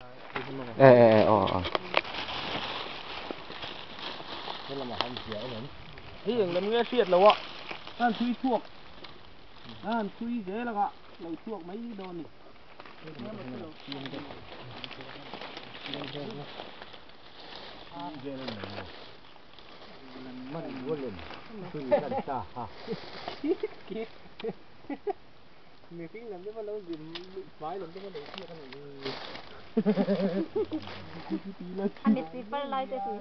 Eh eh eh aw aw. Hi eng lam nge hriat lo a an thui chhuak an thui zel anga lo chhuak mai dawn ni. Mihring lam te pawh lo zin hmai lam te pawh lo chhiat a nih hi. A mittui par lai te chu.